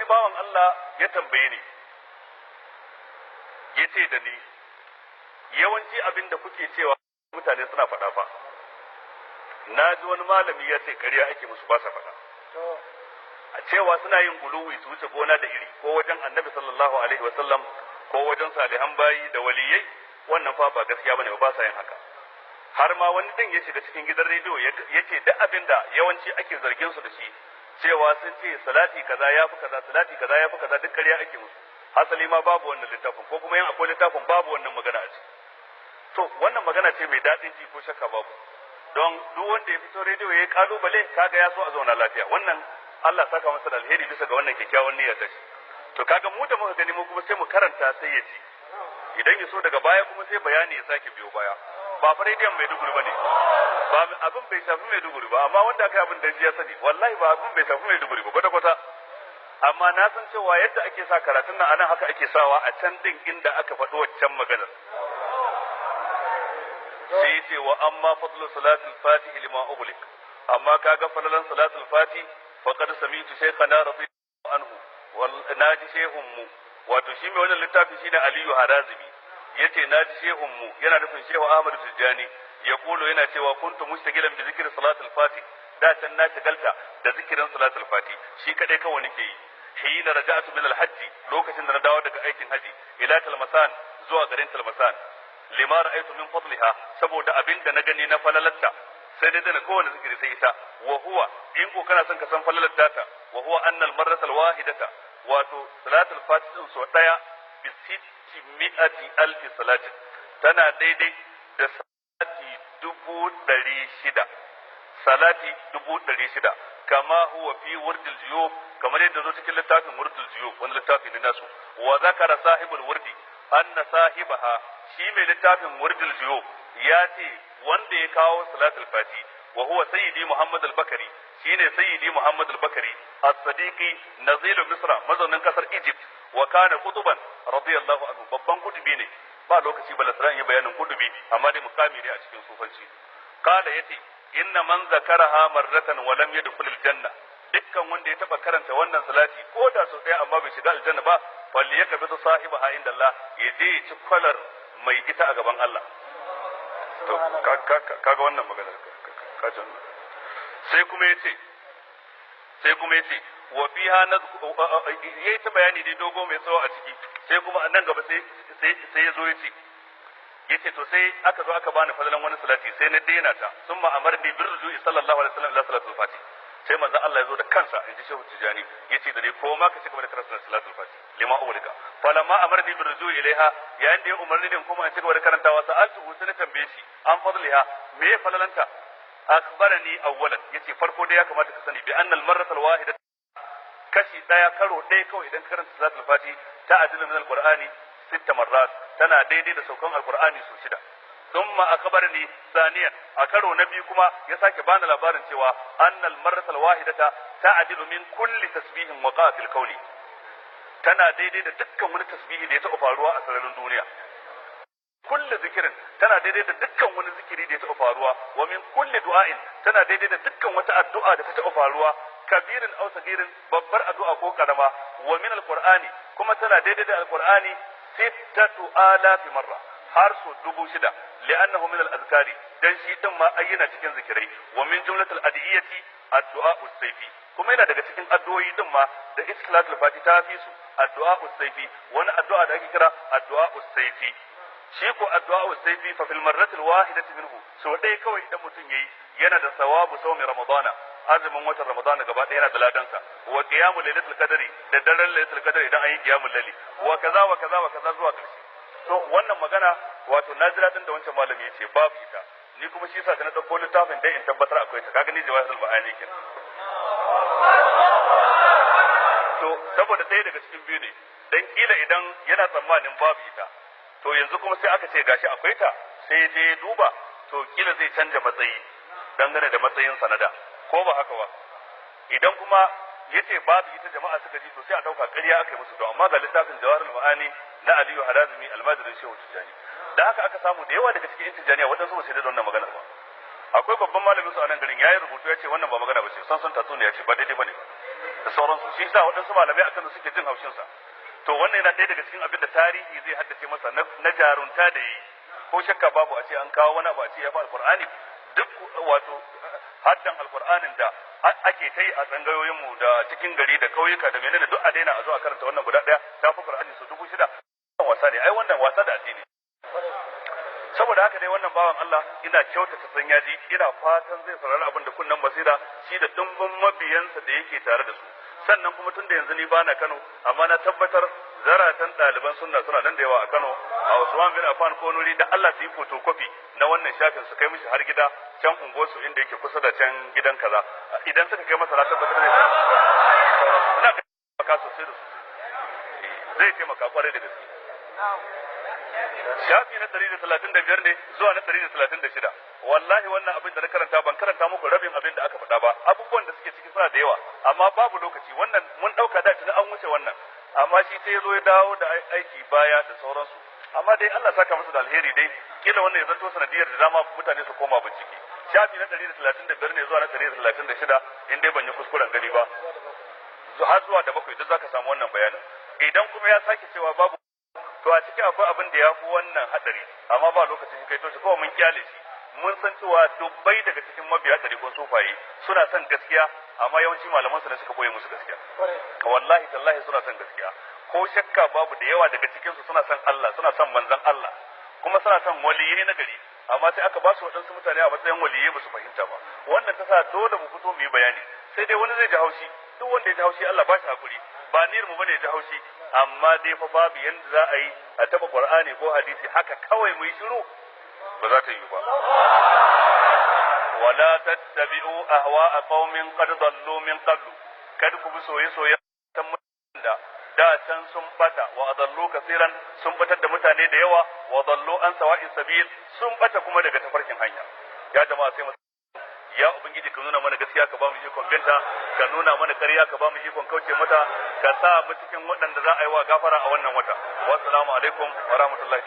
Wani bawan Allah ya tambaye ni, ya ce da ni, yawanci abin da kuke cewa mutane suna faɗa fa, na ji wani malami ya ce ƙarya ake musu, ba sa faɗa. A cewa suna yin guluwi, su wuce gona da iri, ko wajen Annabi sallallahu alaihi wasallam, ko wajen salihan bayi da waliyai, wannan fa ba gaskiya bane, ba sa yin haka. Har ma wani din ya shiga cikin gidan rediyo ya ce duk abin da yawanci ake zargin su da shi, cewa sun ce salati kaza ya fi kaza, salati kaza ya fi kaza, duk ƙarya ake musu. Hasali ma babu wannan littafin, ko kuma yin akwai littafin, babu wannan magana a ciki. To wannan magana ce mai daɗin ji, ko shakka babu, don duk wanda ya fito rediyo ya yi kalubale, kaga ya so a zauna lafiya. Wannan Allah saka masa da alheri bisa ga wannan kyakkyawan niyyar ta shi. To kaga mu da muka gani, mu kuma sai mu karanta, sai ya ci. Idan ya so daga baya kuma sai bayani ya sake biyo baya. Ba fa rediyon Maiduguri ba ne ba, abin bai shafi Maiduguri ba, amma wanda aka yi abin da ya sani, wallahi ba abin bai shafi Maiduguri ba kwata kwata. Amma na san cewa yadda ake sa karatun nan anan, haka ake sawa a can din inda aka faɗi waccan maganar. Sai ya ce wa amma fadlu salatul fatih lima ughliq, amma kaga falalan salatul fatih, faqad sami'tu shaykhana radiyallahu anhu, wal naji shehun mu, wato shi mai wannan littafi shine Aliyu Harazimi, yace naji shehun mu, yana nufin Shehu Ahmad Tijjani, ya kulo, yana cewa kuntu mustagilan bi zikri salatul fatih, da can na shagalta da zikirin salatul fatih, shi kadai kawai nake yi. Hina raja'tu min al-hajj, lokacin da na dawo daga aikin haji, ila Talmasan, zuwa garin Talmasan, lima ra'aytu min fadliha, saboda abin da na gani na falalarta, sai dai dana kowane zikiri sai ita. Wa huwa, in ko kana son ka san falalar ta, wa huwa anna al-marrata al-wahidata, wato salatul fatih din so daya, bi 600,000 salatin, tana daidai da salati 600,000, salati 600,000, kama huwa fi wurdil juyub, kamar yadda zo cikin littafin wurdil juyub, wani littafi ne nasu. Wa zakara sahibul wurdi anna sahibaha, shi mai littafin wurdil juyub ya ce wanda ya kawo salatul fati, wa huwa sayyidi Muhammad al-Bakari, shine sayyidi Muhammad al-Bakari as-Sadiqi, nazilu Misra, mazaunin kasar Egypt, wa kana qutuban radiyallahu anhu, babban kutubi ne. Ba lokaci ba lasran yi bayanin kutubi, amma dai mukami ne a cikin sufanci. Kala, yace inna man zakaraha marratan wa lam yadkhul al-janna, dukkan wanda ya taba karanta wannan salati ko da sau ɗaya amma bai shiga aljanna ba, falli ya kafi sahibaha inda Allah, ya je ya ci kwalar mai ita a gaban Allah. To kaga wannan magana, ka ji wannan. Sai kuma yace wa fiha, yayi ta bayani dai dogo mai tsawo a ciki. Sai kuma nan gaba sai ya zo yace to sai aka zo aka bani fadalan wani salati, sai na daina ta. Summa amarni birruju'i sallallahu alaihi wasallam ila salatul fatih, sai manzo Allah ya zo da kansa, inji Shehu Tijani, yace da ni ko ma ka cigaba da karanta salatul fatih lima ughliqa. Falamma amarni birruju'i ilaiha, yayin da ya umarni din kuma in cigaba da karantawa, sa'altuhu, sai na tambaye shi, an fadliha, me ya falalanta? Akhbarani awwalan, yace farko dai ya kamata ka sani, bi anna al marrata al wahida, kashi daya, karo ɗaya kawai idan ka karanta salatul fati, ta adilu min alqur'ani sitta marrat, tana daidai da saukan alqur'ani su shida. Thumma akhbarani thaniyan, a karo na biyu kuma ya sake bani labarin cewa annal marrata alwahidata ta'dilu min kulli tasbihin waqa fil kauni, tana daidai da dukkan wani tasbihi da ya taɓa faruwa a sararin duniya, kulli zikirin, tana daidai da dukkan wani zikiri da ya taɓa faruwa, wa min kulli du'a'in, tana daidai da dukkan wata addu'a da ta taɓa faruwa, kabirin aw sagirin, babbar addu'a ko karama, wa min alqur'ani, kuma tana daidai da alqur'ani, 6000 marra, har so 6000, li'annahu min al-azkari, dan shi din ma ayyana cikin zikirai, wa min jumlatil adiyati addu'a us-sayfi, kuma yana daga cikin addu'o'i din ma da salatul fati ta fi su, addu'a us-sayfi, wani addu'a da ake kira addu'a us-sayfi. Shi ko addu'a us-sayfi, fa fil marrati al-wahidati minhu, so ɗaya kawai idan mutum yayi, yana da sawabu sawmi ramadana, azumin watan ramadana gaba ɗaya yana da ladansa, wa qiyamul lailatul qadri, da daren lailatul qadri idan an yi qiyamul laili, wa kaza wa kaza wa kaza zuwa ƙarshe. To wannan magana, wato na ji daɗin da wancan malami ya ce babu ita, ni kuma shi yasa da na ɗauko littafin dai in tabbatar akwai ta. Kaga ni jawahirul ma'ani kenan. To saboda ɗaya daga cikin biyu ne, dan kila idan yana tsammanin babu ita, to yanzu kuma sai aka ce gashi akwai ta, sai je duba, to kila zai canja matsayi dangane da matsayin sanada, ko ba haka ba? Idan kuma yace babu ita, jama'a suka ji, to sai a dauka ƙarya aka yi musu. To amma ga littafin Jawahirul Ma'ani na Aliyu Harazimi, almajirin Shehu Tijjani, da haka aka samu da yawa daga cikin yan Tijjaniya waɗansu ba su yarda da wannan maganar ba. Akwai babban malamin su a nan garin, yayi rubutu, ya ce wannan ba magana ba ce, san san tatsuniya ce, ba daidai bane ba. Da sauransu. Shi yasa waɗansu malamai a Kano suke jin haushin sa. To wannan yana ɗaya daga cikin abin da tarihi zai haddace masa na jarunta da yi. Ko shakka babu a ce an kawo wani abu a ce ya fi Alkur'ani, duk wato haddan Alkur'anin da ake ta yi a tsangayoyinmu da cikin gari da ƙauyuka da menene, duk a daina, a zo a karanta wannan guda ɗaya ta fi Qur'ani su 6000. Wasa ne ai wannan, wasa da addini. Saboda haka dai wannan bawan Allah, ina kyautata san yaji, ina fatan zai saurari abin da kunnan basira, shi da dimbin mabiyansa da yake tare da su. Sannan kuma tunda yanzu ni bana Kano, amma na tabbatar zaratan ɗaliban sunna suna nan da yawa a Kano, a Usman bin Affan ko nuri, da Allah su yi photocopy na wannan shafin su kai mishi har gida can unguwarsu inda yake kusa da can gidan kaza. Idan suka kai masa, na tabbatar zai ina taimaka sosai da sosai, zai taimaka kwarai da gaske. Shafi na 135 ne zuwa na 136. Wallahi wannan abin da na karanta, ban karanta muku rabin abin da aka faɗa ba. Abubuwan da suke ciki suna da yawa, amma babu lokaci. Wannan mun ɗauka da tuni an wuce wannan, amma shi sai ya zo ya dawo da aiki baya da sauransu. Amma dai Allah saka masa da alheri dai, kila wannan ya zanto sanadiyar da dama mutane su koma bincike. Shafi na 135 ne zuwa na 136, in dai ban yi kuskuren gani ba, har zuwa da bakwai, duk zaka samu wannan bayanin. Idan kuma ya sake cewa babu, to a cikin akwai abin da ya fi wannan hadari, amma ba lokacin kai to shi, kawai mun kyale shi. Mun san cewa dubbai daga cikin mabiya ɗariƙun sufaye suna son gaskiya, amma yawanci malaman su ne suka boye musu gaskiya. Wallahi tallahi suna son gaskiya, ko shakka babu, da yawa daga cikin su suna son Allah, suna son manzon Allah, kuma suna son waliyai na gari, amma sai aka ba su waɗansu mutane a matsayin waliyai, ba su fahimta ba. Wannan ta sa dole mu fito mu yi bayani. Sai dai wani zai ji haushi, duk wanda ya ji haushi Allah ba shi hakuri. Ba niyyar mu bane ya ji haushi, amma dai fa babu yanda za a yi a taba Qur'ani ko hadisi haka kawai mu yi shiru, ba za ta yi ba. ولا تتبعوا أهواء قوم قد ضلوا من قبل, kada ku bi soye-soyen da da can sun bata, وأضلوا كثيرا, sun batar da mutane da yawa, وضلوا عن سواء السبيل, sun bata kuma daga tafarkin hanya. Ya jama'a, sai mu ya Ubangiji, ka nuna mana gaskiya ka ba mu ikon binta, ka nuna mana ƙarya ka ba mu ikon kauce mata, ka sa mu cikin waɗanda za a yi wa gafara a wannan wata. Wassalamu alaikum wa rahmatullahi.